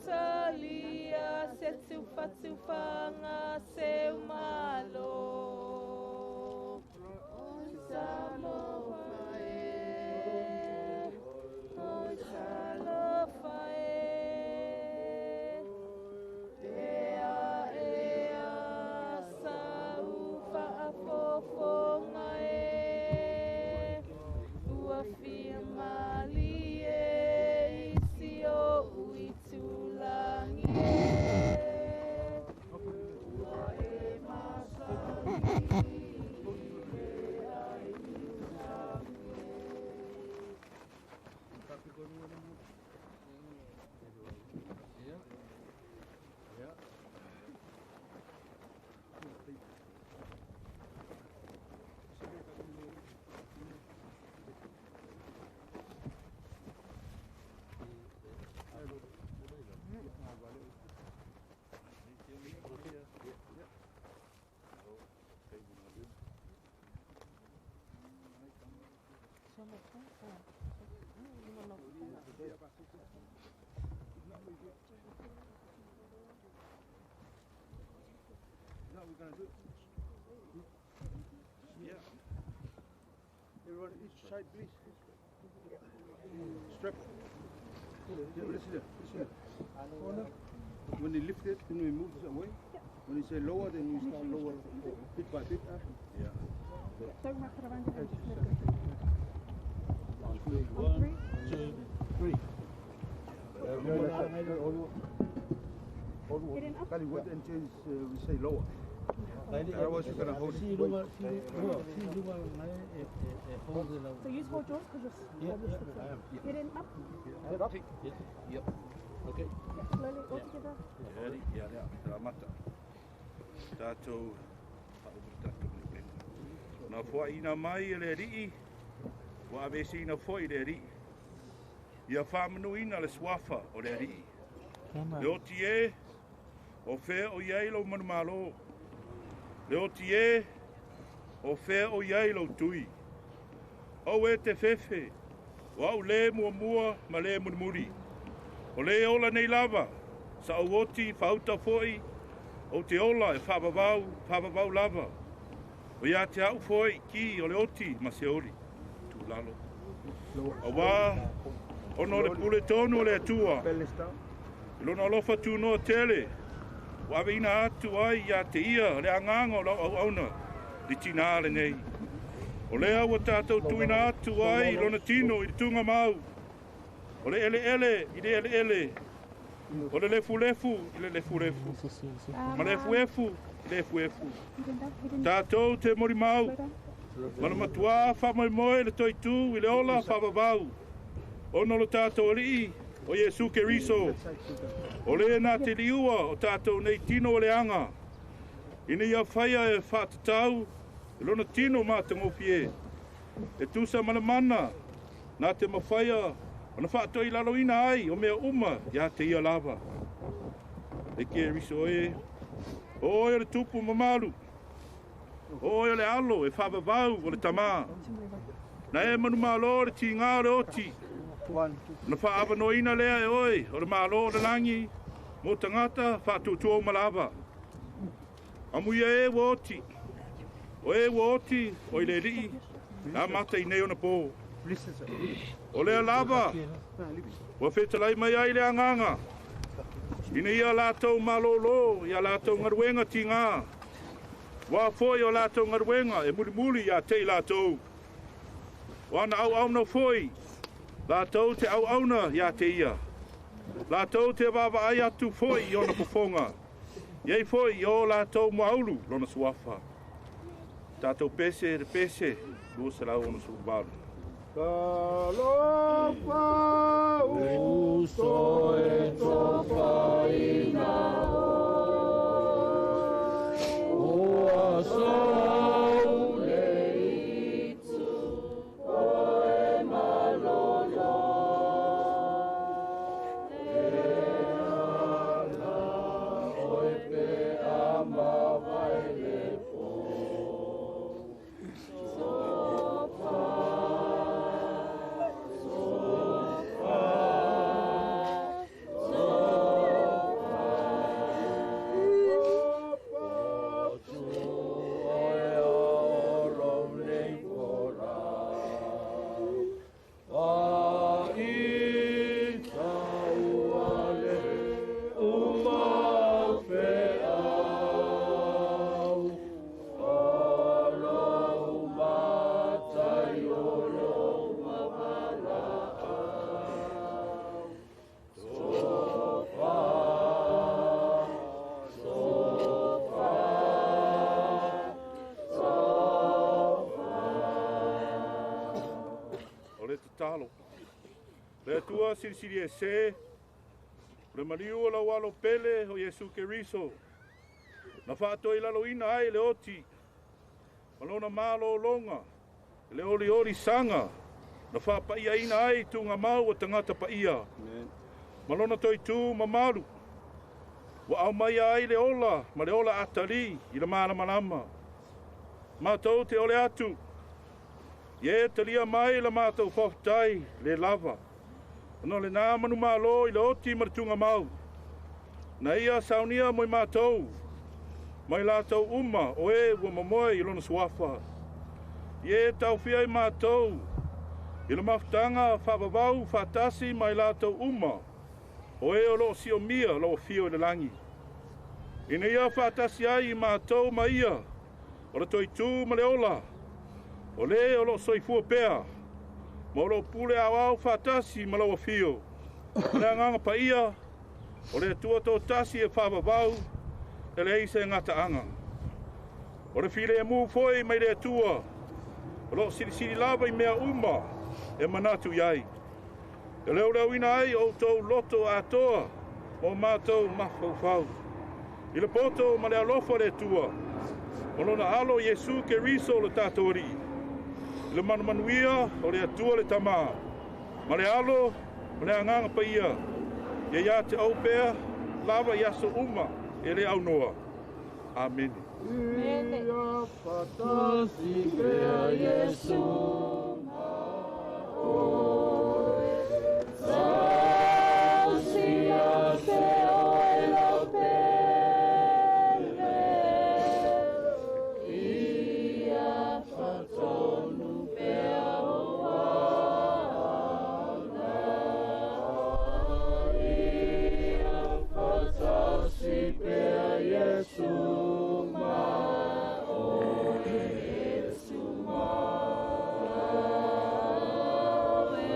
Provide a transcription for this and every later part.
Talia se tufanga se malo Samoa e o talofa e ea ea sa ufa afofonga e ua fia mali e isi o uitulangi e ua e masani Now we're gonna do it. Yeah. Everyone, each side, please. Strap. Yeah, listen here. Listen here. When you lift it, then we move this away. When you say lower, then you start lower, bit by bit. Yeah. Don't wrap it around your head. 1, 2, 3. Wait until we say lower. Otherwise you're gonna hold it. So you hold yours because you're yeah. Get in up. Head up. Yeah. Yep. Okay. Yeah, slowly all together. Ready? Yeah. Ramata. Tatou na foaina mai e le alii ua avesiina fo'i le alii ia faamanuina le suafa o le alii le oti e o fea o iai lou manumālō le oti e o fea o iai lou tui ou e te fefe o au lē muamua ma lē mulimuli o lē ola nei lava sa ou oti faauta fo'i ou te ola e faavavau faavavau lava o ia te au fo'i ki o le oti ma se oli tulalo auā ona o le pule tonu o le Atua i lona alofa tunoa tele ua aveina atu ai ia te ia le agaga o lau auauna le tinā lenei o lea ua tatou tuuina atu ai i lona tino i le tugamau o le eleele i le eleele o le lefulefu i le lefulefu ma le efuefu i le efuefu tatou te molimau ma le matuā faamoemoe le toitū i le ola faavavau ona lo tatou alii o Iesu Keriso, o le nā te liua o tātou nei tino o le anga, ina ia whaia e whaatatau, e lona tino mā te ngofie, e tūsa mana mana, nā te mawhaia, ona whaatoi lalo ina ai, o mea uma, ia te ia lava. E Keriso e, o oe o le tupu mamalu, o oe o le alo e whaavavau o le tamā, na e manu malo le tingā o le oti, na whaavanoina lea e oe, o le malo o le langi, mō tangata whaatutua o malava. Amuia e ua oti, o e ua oti, o i le lii, nā mata i nei ona pō. O lea lava, ua whetalai mai ai le anganga, ina ia lātou malolo, ia lātou ngaruenga tingā, wā foi o lātou ngaruenga e mulimuli ia te i lātou. Wana au au no foi, lātou te au auna ia te ia. Lātou te wawa ai atu foi i ona pofonga. Iei foi i o lātou maulu lona suafa. Tātou pese re pese, 268. Talofa uso e tofa ina oe, ua sau le itu oe malolo. E ala oe pe amawai le po. Sofa, sofa, sofa. Tu oe olo nei pora. A i tau ale uma feau. Olo matai olo mavalaau. Sofa, sofa, sofa. O le tatalo. Le atua silisili e se, o le maliu o lau alo pele o Iesu Keriso, na whaatoi lalo ina ai le oti, ma lona malo longa, le oli oli sanga, na whaapaia ina ai tūnga mau o tangata paia. Ma lona toi tū mamalu, wa au mai ai le ola, ma le ola atali i le mana malama. Mātou te ole atu, ie talia mai la mātou whawhtai le lava. Ano le nā manu malo i le oti ma le tūnga mau. Na ia saunia moi mātou, mai lātou uma o e ua mamoe i lona suafa. Ie tauwhia i mātou, i le mafutanga whaavavau whatasi mai lātou uma, o e o loo sio mia lau whio i le langi. Ina ia whatasi ai i mātou ma ia, o le toi tū ma le ola, o le o loo soifua pea, ma o loo pule au au whatasi ma lau whio. O le anganga pa ia, o le atua tō tasi e whaavavau, e le eise ngata anga. O le file e mū foi mai le atua, o loo silisili lava i mea uma e manatu iai. E leo leo ina ai o tō loto atoa o mātou mawhaufau. I le poto ma le alofa le atua, o lona alo Iesu Keriso le tātou alii. I le manumanuia o le atua le tamā, ma le alo o le anganga paia, ia ia te au pea, lava i aso uma e le au noa. Amen. Ia fatasi pea Iesu ma oe. Sausia se oe lau pele. Ia whatonu pea o ana. Ia fatasi pea Iesu ma oe. Iesu ma oe.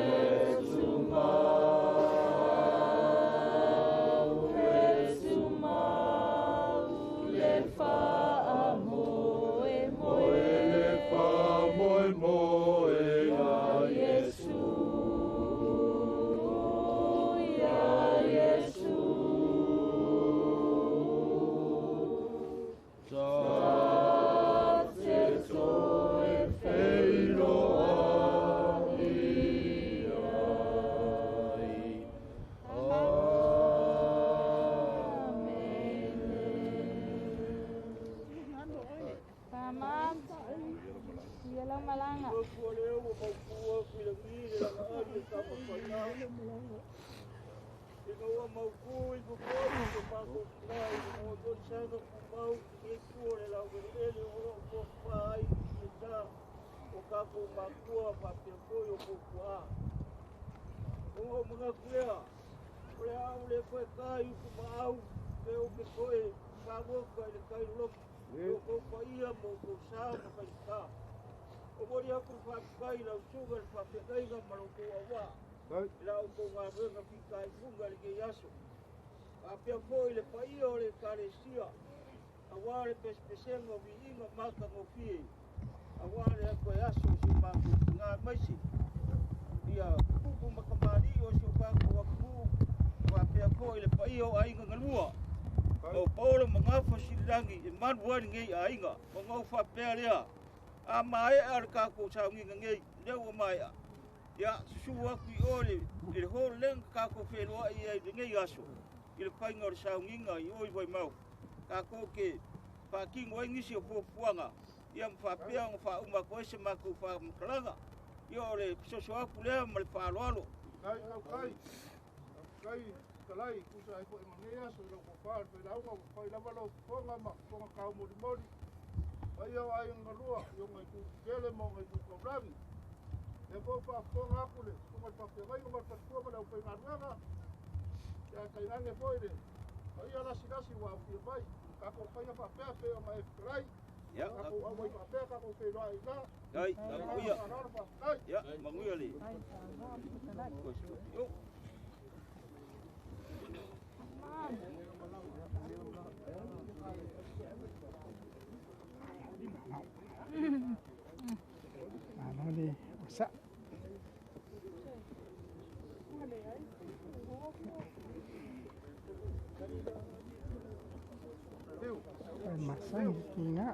Faamautu i fofoi so matou tina i le momoisaga tumau i lenei itu o le laueleele o lo o tofa ai i le o tatou matua faapea foi o kou tuaa. Ona ou manatu lea, o le a ou le toe ta i utumaau pe ou te toe fagota i le tai loloto i o outou paia ma outou sa ma faigata. Momoli atu le faafetai i lau susuga i le faafeagaiga ma lo outou auvaa i la outou galuega fitaituga i lenei aso. Faapea foi le paia o le Ekalesia aua le pesepesega o viiga matagofie aua le atoe aso o si o matou tina aemaise ia tupu ma tamalii o si o tatou atunuu, faapea foi le paia o aiga galua o Paolo ma Gafa Sililagi e malu ai lenei aiga. Ona ou faapea lea, a maea le tatou sauniga nei, lea ua maea, ia susu atu i o i le hall lea na tatou feiloai ai i lenei aso i le faiga o le sauniga i o i Vaimauga, tatou te faatino ai nisi o fuafuaga, ia ma faapea ona faauma atu ai se matou faamatalaga. Ia o le fesoasoa atu lea ma le faaaloalo. Kai, kai, kai, talai, tusa ai foi ma lenei aso i lau tofa le failauga ua fai lava lau fofoga ma fofoga taumolimoli. Paia o aiga galua i ona itu tetele ma ona itu taulagi. Lea foi ua faafofoga atu le susuga i le faafeagaiga ma le faletua ma le aufaigaluega. Ia tainane foi le paia lasilasi ua aofia mai. Tatou faia faapea pei ona e fetalai. Ia, Tatou auai faapea, tatou feiloai i ina. Kai, manuia. Faaaloalo faafetai. Ia, manuia le. Yo. Malo le osa. Oi masani ki ngā.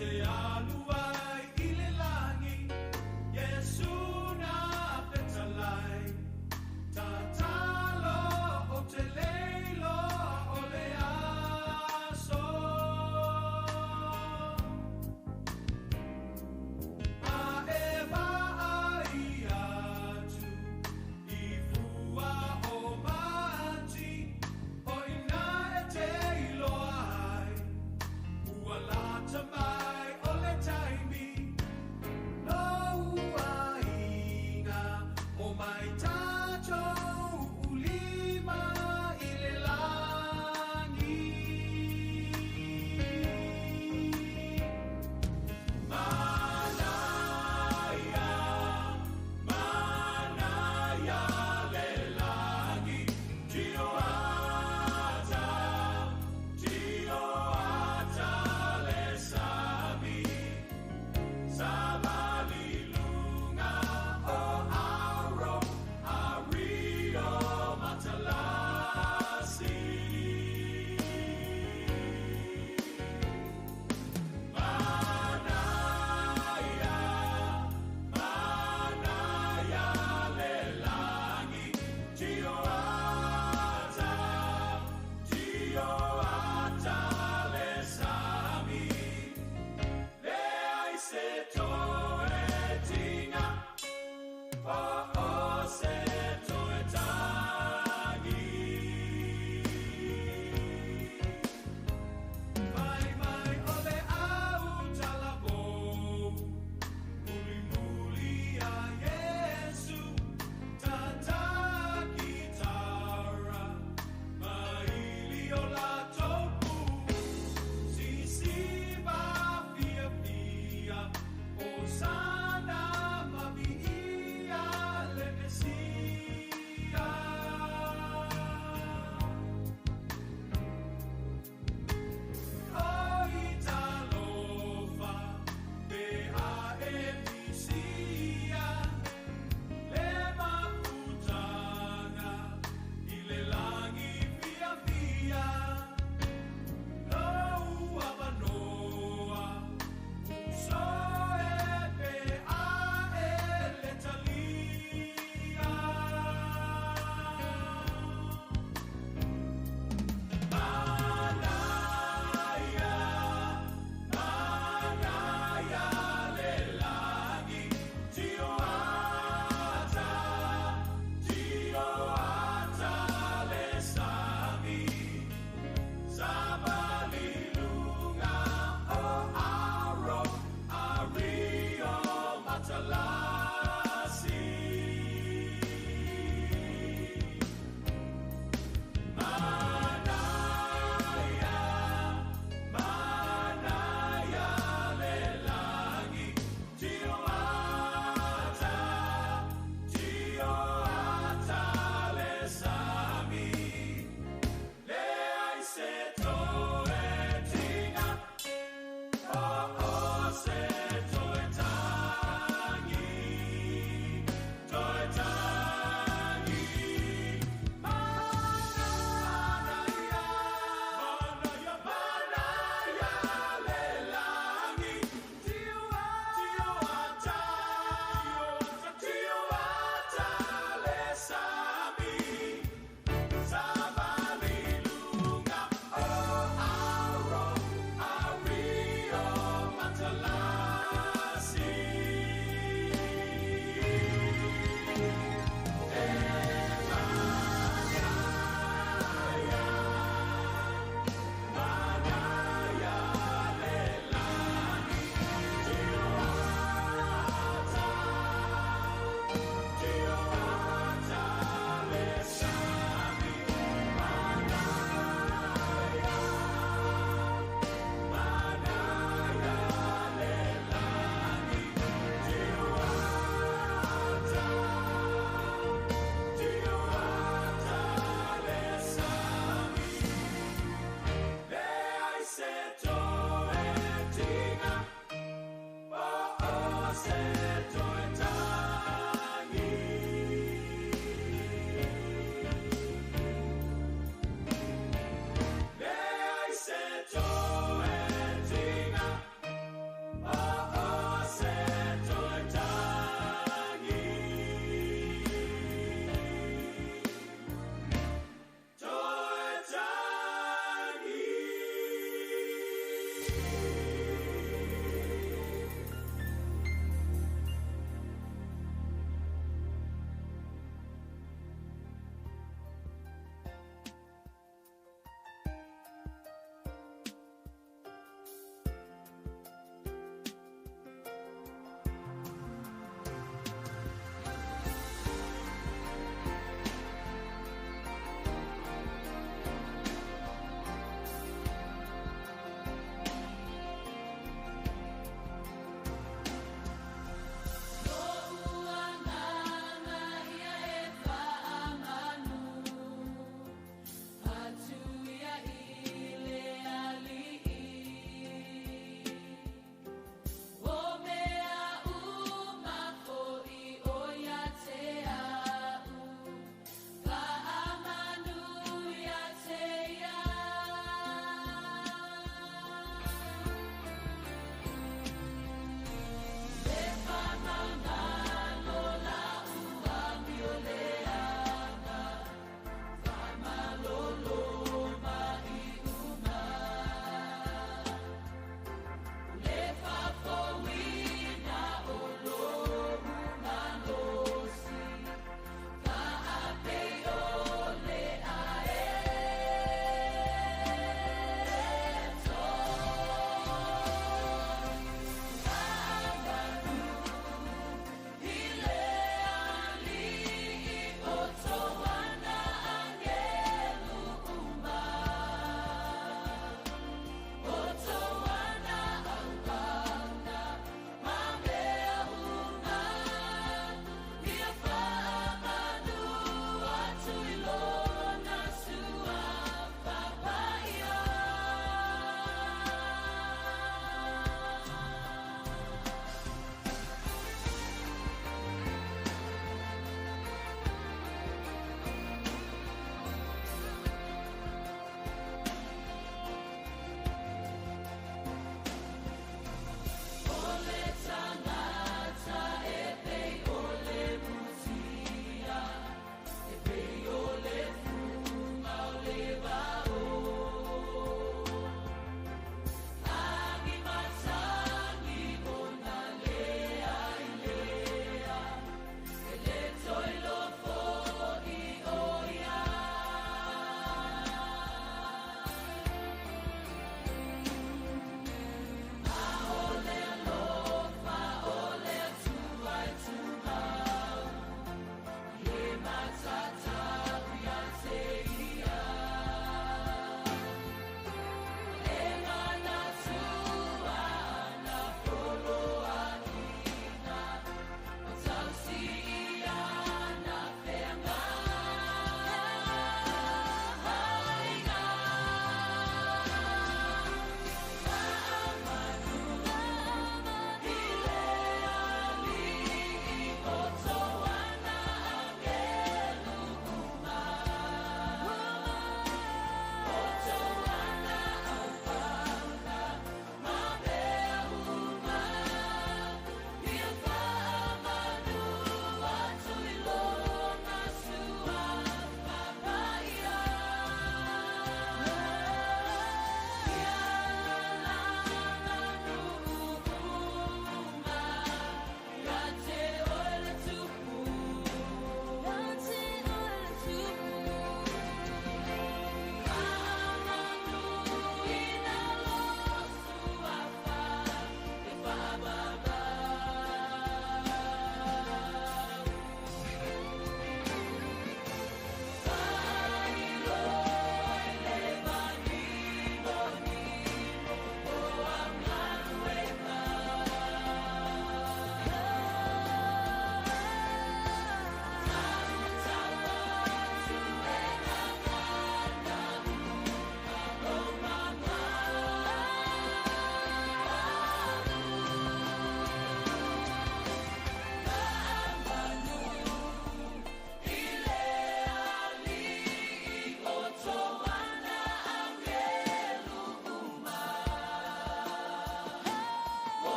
te alu ai i le lagi, Iesu na fetalai. Tatalo o te leiloa o le aso. A e vaai atu i fua o manti, o ina e te iloa ai, ua lata mai o le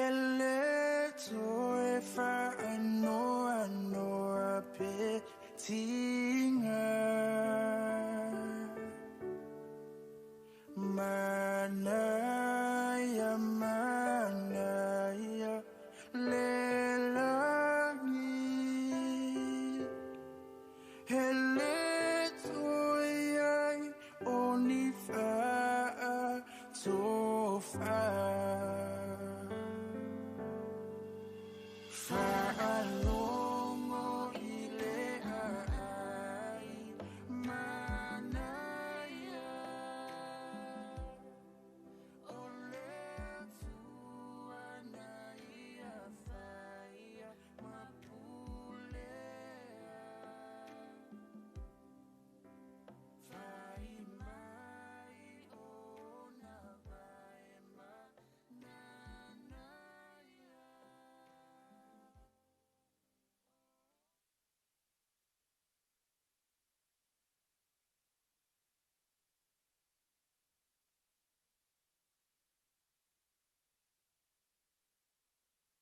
Ele.